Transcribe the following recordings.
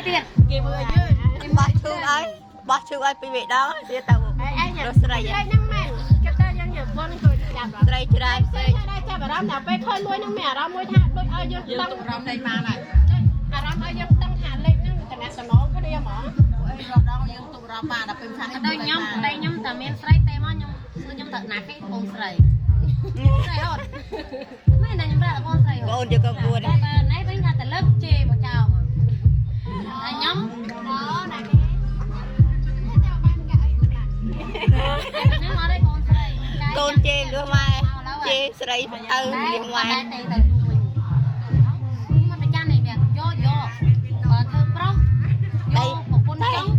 ទៀត គេមើលយើង បោះឈូកឲ្យបោះឈូកឲ្យពីរដងទៀតទៅ ឯង រកស្រី លេខហ្នឹងមែនគេទៅយើងញ៉ាំបងនឹងជួយចាប់អារម្មណ៍ ស្រីច្រើនពេក ដែរចាប់អារម្មណ៍ដល់ពេលឃើញមួយហ្នឹងមានអារម្មណ៍មួយថាដូចឲ្យយើង យើង ដឹង ទុករំលេងបានហើយ អារម្មណ៍ឲ្យយើងដឹងថាលេខហ្នឹងតំណតំណងគ្នាហ្មង អីរដងយើងទុករំបានដល់ពេលខាង ដូចខ្ញុំតែខ្ញុំតែមានស្រីតែមកខ្ញុំខ្ញុំត្រូវណាគេបងស្រីស្រីអត់មែនតែខ្ញុំប្រាប់បងស្រី បងអូនយកកងពួន តែបើណែវិញថាតលឹកជេរមកចោលតែខ្ញុំ អូណាគេ ខ្ញុំអត់ទេបងស្រី កូនជេរលួសម៉ែជេរស្រីឪលៀងម៉ែ តែទៅជួយមកប្រចាំនេះមានយកយកបើធ្វើប្រុសយកប្រពន្ធចង់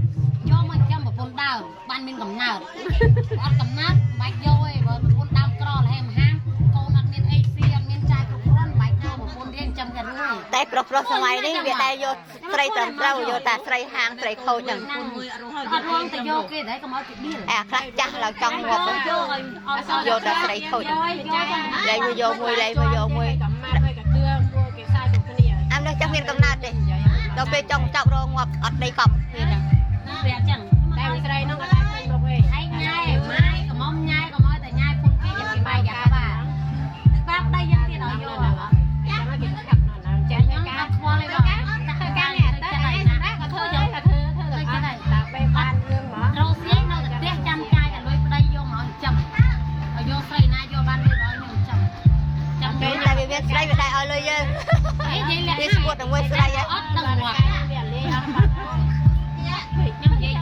យកមកចាំប្រពន្ធដើមបានមានកំណើតអត់កំណើតមិនបាច់យកទេបើប្រពន្ធដើមក្រលហេមហាមកូនអត់មានអីស៊ីអត់មានចាយគ្រប់គ្រាន់មិនបាច់យកប្រពន្ធរៀងចាំតែរួយ តែប្រុសប្រុសសម័យនេះវាដែរយកស្រីត្រឹមត្រូវយកតែស្រីហាងស្រីខូចហ្នឹង មួយអត់រស់ អត់រងទៅយកគេដែរកុំឲ្យគេបៀល អាខ្លះចាស់ឡើងចង់ងាប់ យកឲ្យអត់ យកតែស្រីខូច យកយក លែងមួយយកមួយលែងមួយយកមួយ កំម៉ាត់ហើយកទឿមួគេសាយគ្រប់គ្នា អានេះចង់មានកំណើតទេដល់ពេលចង់ចាប់រងងាប់អត់ដីកប់មានហ្នឹង ប្រាប់ចឹង តែស្រីហ្នឹងក៏ដែរឃើញមកវិញ ឯងញ៉ែម៉ាយកុំញ៉ែកុំឲ្យតែញ៉ែពុនគេយ៉ាងគេបាយយ៉ាងបាទប្រាប់ដីយើងទៀតឲ្យយក ចាំឲ្យគេកាប់នៅហ្នឹងចេះ ខ្ញុំ ការ អត់ខ្វល់ទេបង ធ្វើការនេះទៅឯងសម្រាប់ក៏ធ្វើយ៉ាងក៏ធ្វើធ្វើទាំងអស់តែពេលបានរឿងហ្មង រោសៀងនៅតែផ្ទះចាំចាយតែលុយប្តីយកមកឲ្យចាំឲ្យយកស្រីណាយកបានលុយឲ្យខ្ញុំចាំចាំ តែវាមានស្រីវាដែរឲ្យលុយយើង អីនិយាយលាក់ វាស្គួតនឹងមួយស្រីហ៎ អត់ដឹងងាប់ វាលេអត់បាត់ ខ្ញុំនិយាយ